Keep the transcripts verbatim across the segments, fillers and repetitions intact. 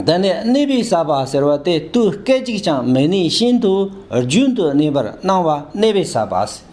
དེ་ནས་གནས་པའི་ཟབ་པ་ཟེར་བ་དེ་དུས་སྐད་ཅིག་ཀྱང་མི་གནས་བཞིན་དུ་རྒྱུན་དུ་གནས་པར་སྣང་བ་གནས་པའི་ཟབ་པ།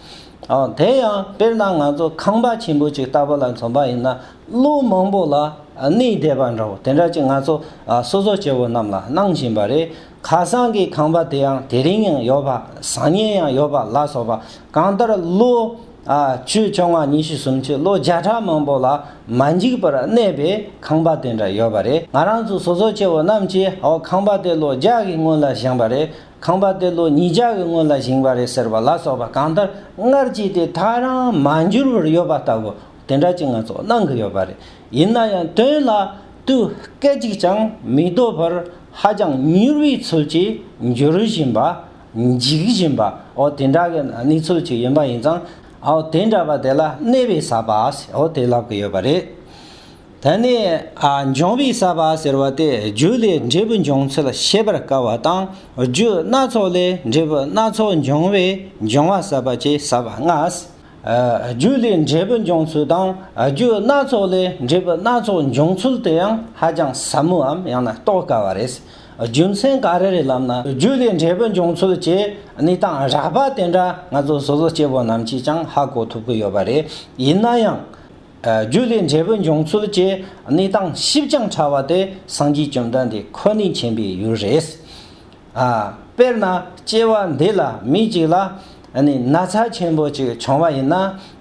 ཨོ་དེ་ཡང་དཔེར་ན་ང་ཚོ་ཁང་པ་ཆེན་པོ་ཅིག་ལྟ་བུ་ལ་མཚོན་པ་ཡིན་ན། ལོ་མང་པོ་ལ་གནས་བསྡད་པ་འདྲ་བོ་དེ་འདྲ་ཅིག་ང་ཚོ་ཨ་སོ་སོ་སྐྱེ་བོ་རྣམས་ལ་སྣང་བཞིན་པ་རེད། ཁ་སང་གི་ཁང་པ་དེ་ཡང་དེ་རིང་ཡང་ཡོད་པ། སང་ཉིན་ཡང་ཡོད་པ་ལ་སོགས་པ། གང་ལྟར་ལོ་ཨ་བཅུ་བཅོ་ལྔ་ཉི་ཤུ་སུམ་ཅུ་ལོ་བརྒྱ་ཕྲག་མང་པོ་ལ་མ་འཇིག་པར་གནས་པའི་ཁང་པ་དེ་འདྲ་ཡོད་པ་རེད། ང་རང་ཚོ་སོ་སོ་སྐྱེ་བོ་རྣམས་ཀྱིས་ཨོ་ཁང་པ་དེ་ལོ་བརྒྱ་གི་སྔོན་ལ་བཞེངས་པ་རེད། ཁང་པ་དེ་ལོ་ཉིས་བརྒྱ་གི་སྔོན་ལ་བཞེངས་པ་རེད་ཟེར་བ་ལ་སོགས་པ། གང་ལྟར་སྔར་གྱི་དེ་ཐག་རིང་མ་འགྱུར་བར་ཡོད་པ་ལྟ་བུ་དེ་འདྲ་ཅིག་ང་ཚོ་སྣང་གི་ཡོད་པ་རེད། ཡིན་ན་ཡང་དོན་ལ་དུས་སྐད་ཅིག་ཀྱང་མི་ལྡོག་པར་ཧ་ཅང་མྱུར་བའི་ཚུལ་གྱིས་འགྱུར་བཞིན་པ། འཇིག་བཞིན་པ། འོ་དེ་འདྲ་གི་གནས་ཚུལ་ཅིག་ཡིན་པ་ཡིན་ཙང་། འོ་དེ་འདྲ་བ་དེ་ལ་གནས་པའི་ཟབ་པ་འོ་དེ་ལབ་ཀྱི་ཡོད་པ་རེད། དེ་ནས་ཨ་འབྱུང་བའི་ཟབ་པ་ཟེར་བ་དེ། རྒྱུ་ལས་འབྲས་བུ་འབྱུང་ཚུལ་ཤེས་པར་དཀའ་བ་དང་། རྒྱུ་སྣ་ཚོགས་ལས་འབྲས་བུ་སྣ་ཚོགས་འབྱུང་བས་འབྱུང་བ་ཟབ་པ་བཅས་ཟབ་པ་ལྔ། ཨ་རྒྱུ་ལས་འབྲས་བུ་འབྱུང་ཚུལ་དང་། ཨ་རྒྱུ་སྣ་ཚོགས་ལས་འབྲས་བུ་སྣ་ཚོགས་འབྱུང་ཚུལ་དེ་ཡང་ཧ་ཅང་ཟབ་མོའམ་ཡང་ན་རྟོགས་དཀའ་བ་རེད། རྒྱུ་མཚན་ག་རེ་རེད་ལབ་ན། རྒྱུ་ལས་འབྲས་བུ་འབྱུང་ཚུལ་གྱི་གནས་སྟངས་རགས་པ་དེ་འདྲ་ང་ཚོ་སོ་སོ་སྐྱེ་བོ་རྣམས་ཀྱིས་ཀྱང་ཧ་གོ་ཐུབ་ཀྱི་ཡོད་པ་རེད། ཡིན་ན་ཡང་། ཨ་རྒྱུ་ལས་འབྲས་བུ་འབྱུང་ཚུལ་གྱི་གནས་སྟངས་ཞིབ་ཅིང་ཕྲ་བ་དེ་སངས་རྒྱས་བཅོམ་ལྡན་འདས་ཁོ་ནས་མཁྱེན་པའི་ཡུལ་རེད། ཨ་དཔེར་ན་སྐྱེ་བ་འདི་ལ་མི་གཅིག་ལ་ཨ་ནི་ན་ཚ་ཆེན་པོ་ཅིག་བྱུང་བ་ཡིན་ན།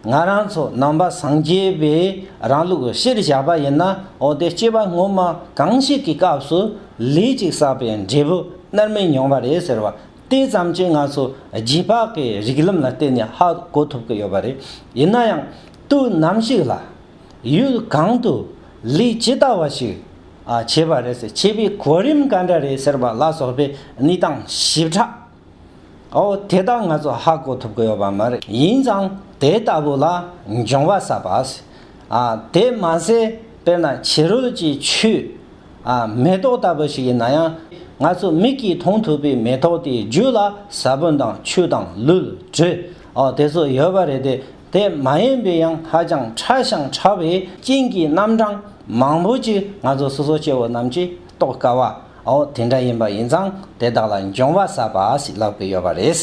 ང་རང་ཚོ་ནང་པ་སངས་རྒྱས་པའི་རིང་ལུགས་གཞིར་བཞག་པ་ཡིན་ན། འོ་དེ་སྐྱེ་བ་སྔོན་མ་གང་ཞིག་གི་སྐབས་སུ་ལས་ཅིག་བསགས་པའི་འབྲས་བུ་མནར་མེད་མྱོང་བ་རེད་ཟེར་བ། དེ་ཙམ་གྱིས་ང་ཚོ་རྗེས་དཔག་གི་རིགས་ལམ་ལ་བརྟེན་ནས་ཧ་གོ་ཐུབ་ཀྱི་ཡོད་པ་རེད། ཡིན་ན་ཡང་དུས་ནམ་ཞིག་ལ་ཡུལ་གང་དུ་ལས་ཇི་ལྟ་བ་ཞིག་ཨ་བྱས་པ་རེད་ཟེར། བྱས་པའི་གོ་རིམ་ག་འདྲ་རེད་ཟེར་བ་ལ་སོགས་པའི་གནས་སྟངས་ཞིབ་ཕྲ། འོ་དེ་དག་ང་ཚོ་ཧ་གོ་ཐུབ་ཀྱི་ཡོད་པ་མ་རེད། ཡིན་ཙང་དེ་ལྟ་བུ་ལ་འབྱུང་བ་ཟབ་པ། ཨ་དེ་མ་ཟད་དཔེར་ན་ཕྱི་རོལ་གྱི་ཆོས། ཨ་མེ་ཏོག་ལྟ་བུ་ཞིག་ཡིན་ན་ཡང་། ང་ཚོ་མིག་གིས་མཐོང་ཐུབ་པའི་མེ་ཏོག་དེའི་རྒྱུད་ལ་ས་བོན་དང་ཆུ་དང་ལུད་དྲི། ཨོ་དེ་ཚོ་ཡོད་པ་རེད་དེ། དེ་མ་ཡིན་པའི་ཡང་ཧ་ཅང་ཕྲ་ཞིང་ཕྲ་བའི་རྐྱེན་གྱི་རྣམ་གྲངས་མང་པོ་ཅིག་ང་ཚོ་སོ་སོ་སྐྱེ་བོ་རྣམས་ཀྱིས་རྟོགས་དཀའ་བ། ཨོ་དེ་འདྲ་ཡིན་པ་ཡིན་ཙང་དེ་དག་ལ་འབྱུང་བ་ཟབ་པ་ཞེས་ལབ་ཀྱི་ཡོད་པ་རེད།